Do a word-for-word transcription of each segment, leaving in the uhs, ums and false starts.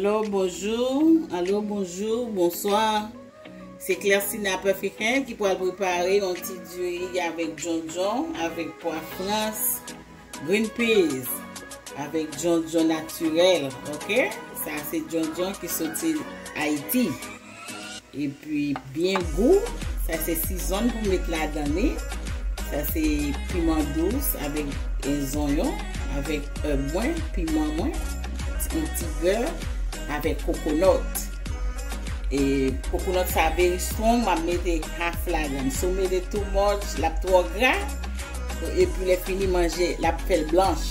Alo, bonjou. Alo, bonjou, bonswa. Se Clairsina Perfect Hand ki pral prepare yon ti diri avèk djondjon, avèk pwa frans, green peas, avèk djondjon natirèl, oke? Sa se djondjon ki soti Ayiti. Epi byen gou, sa se sizonn pou met ladan li. Sa se piman dous avèk, e, zonyon, avèk èb mwen, piman mwen, yon ti bè, avèk kokonòt. E kokonòt sa very strong, m ap mete half ladan. Si w mete too much, l ap twò gra. Epi lè fini manje, l ap fè l blanch.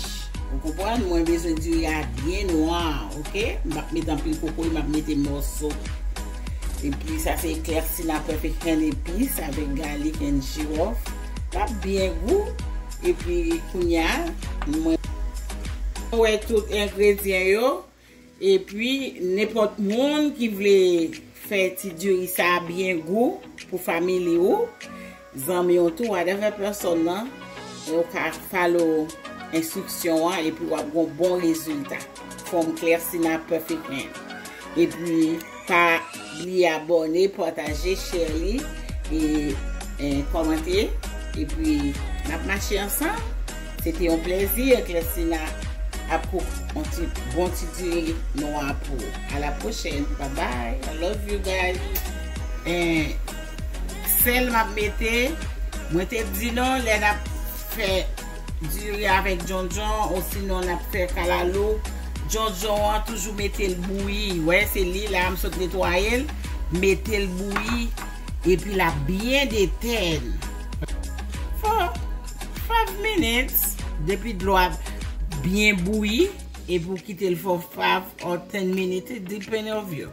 Ou konprann? Mwen bezwen diri a byen nwa, oke? M p ap mete anpil kokoye, m ap mete mòso. Epi sa se Clairsina Perfect Hand Epices avèk garlic and girofle. L ap byen gou. Epi kounya, mwen wè tout engredyan yo. Epi, nenpòt moun ki vle fè ti diri sa byen gou pou fanmi ou, zanmi w tou, whatever pèsòn nan, ou ka follow enstriksyon an epi w ap gen bon rezilta. From Clairsina Perfect Hand. Epi, pa bliye abòne, pataje, share li, e, e kòmante. Epi, n ap mache ansanm. Se te yon plezi, Clairsina ap koup yon ti, bon ti diri nwa pou ou. A la pwochèn. Bye bye. I love you guys. E, sèl m ap mete, mwen te di nou, lè n ap fè diri avèk djondjon, osinon n ap fè kalalou, djondjon an toujou mete l bouyi. Wè, se li la, m sot netwaye l, mete l bouyi, epi l ap byen detèn. For five minutes, depi dlo a byen bouyi, epi w kite l for five or ten minutes, it depend of you.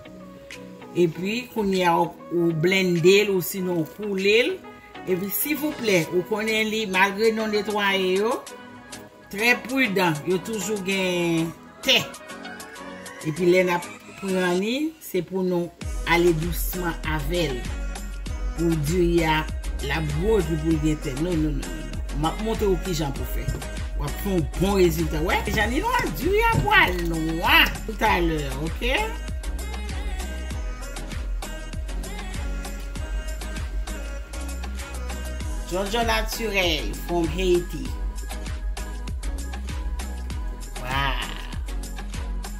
Epi, kounye a, ou, ou blende l, ou sinon ou koule l. Epi, silvouplè, ou konnen li, malgre nou netwaye yo, trè pridan, yo toujou gen tè. Epi, lè n ap pran li, se pou nou ale dousman avè l. Pou diri a, l ap gwo, epi pou l gen tè. Non, non, non, non, non. M ap montre w kijan pou fè. W ap fè yon bon rezilta. Wè, jan li nwa, diri a pral nwa toutalè, oke? Djondjon natirèl from Haiti. Wow.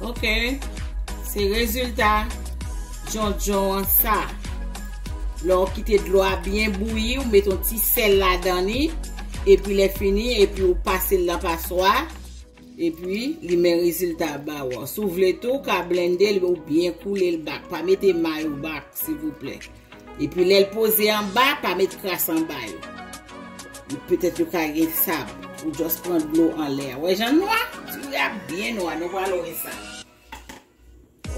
Oke. Se rezilta djondjon an sa. Lè w kite dlo a byen bouyi, ou met yon ti sèl ladan li, epi lè fini, epi ou pase l nan paswa, epi li men rezilta ba ou an. Si w vle tou, ou ka blende l ou byen koule l back. Pa mete may ou back, silvouplè. Epi lè l poze anba, pa met kras anba yo. Petèt yo ka gen sab. Ou just pran dlo anlè a. Wè jan l nwa? Diri a byen nwa, nou pral wè sa.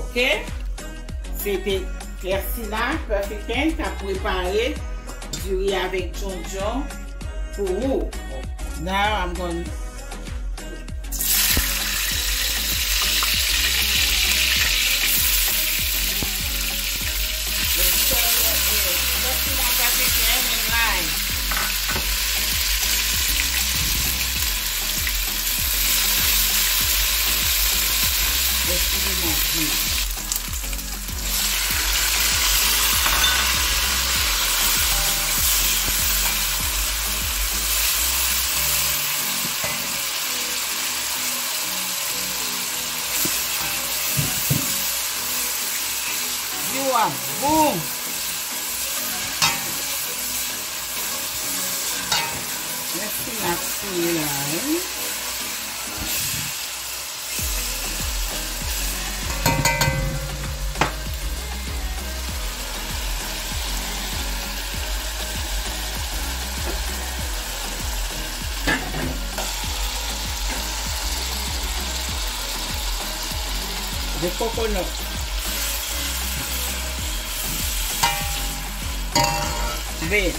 Oke? Se te Clairsina Perfect Hand k ap prepare diri avèk djondjon pou ou. Now I'm gonna Eskize mwen. Diri a bon. Mèsi, m ap fouye la, wi. De kokonòt. Vin.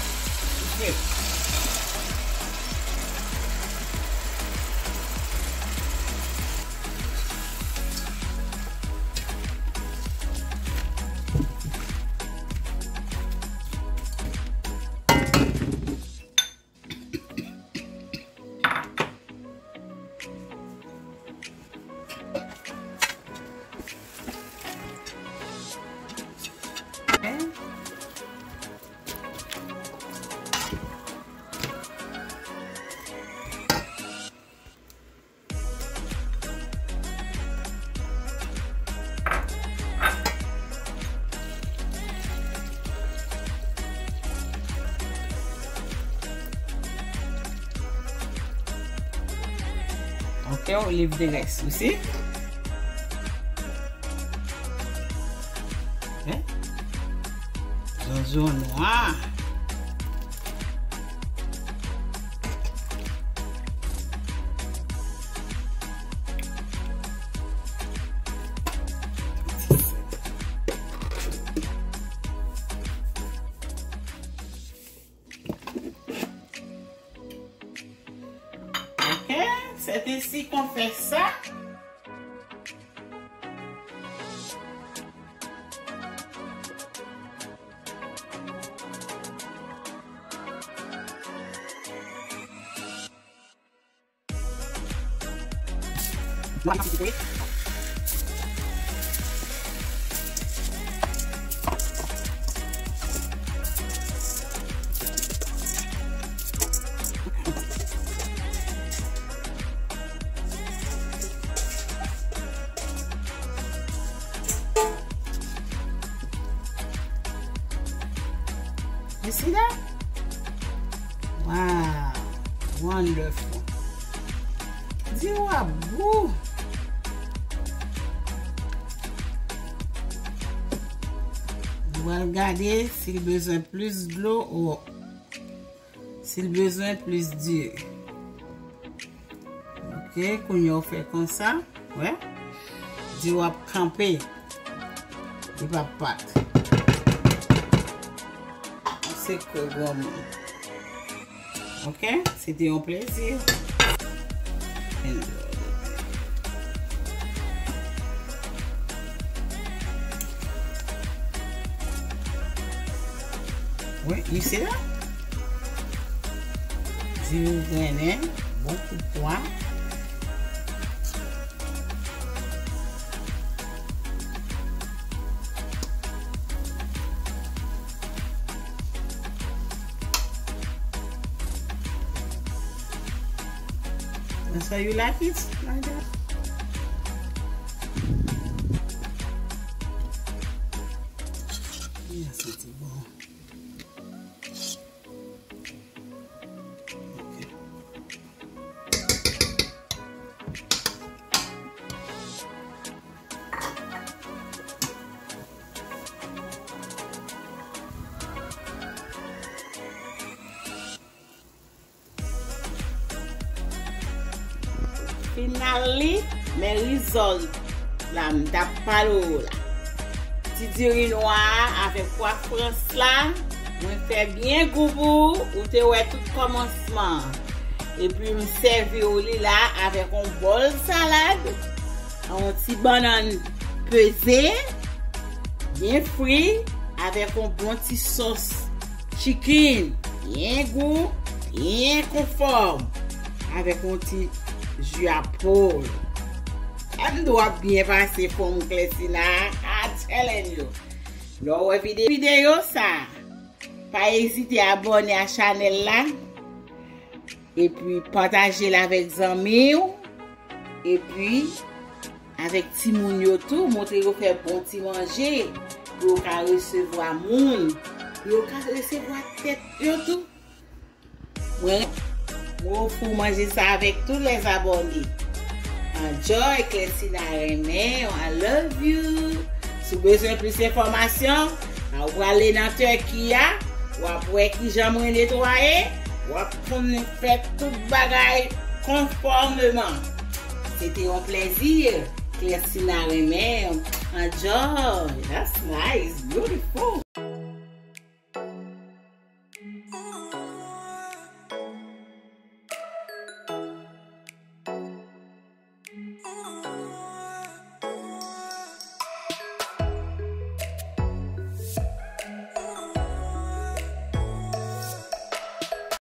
Yo, leave the rest, you see? Hein? Zonzon nwa. Ok, c'est ainsi qu'on fait ça. You see that? Wow, wonderful. Diwo a gou. Nou pral gade si l bezwen plis dlo ou si l bezwen plis diri. Ok, kounye a w fè konsa, wè. Diwo a ap kanpe. Li p ap pat. Se kò granmoun. Ok, se te yon plezi. Wi, you see that? Diwo grennen, bon kout pwa. That's how you like it, like that? Yes, it's bon. Ok. Finally, men result la m t ap pale w la. Ti diri nwa a avèk pwa frans la, mwen fè byen gou pou ou, ou te wè tout kòmansman an. Epi m sèvi w li la avèk yon bòl salad, yon ti bannann peze, byen fri, avèk yon bon ti sòs chicken, byen gou, byen konfòm, avèk yon ti ji a pol. M di w ap byen pase fanm Klèsina, I telling you. Lè w wè vide-, videyo sa, pa ezite abòne a chanèl la, epi pataje l avèk zanmi w, epi avèk timoun yo tou, montre yo fè bon ti manje, pou yo ka resevwa moun, pou yo ka resevwa tèt yo tou. Mwen, mwen ofri w manje sa avèk tout lèzabòne. Enjoy, Klèsina renmen, I love you. Si w bezwen plis enfòmasyon, ou prale nan Turkey a, w ap wè kijan mwen netwaye, w ap konn fè tout bagay konfòmeman. Se te yon plèzi, Klèsina renmen, enjoy. That's nice, beautiful.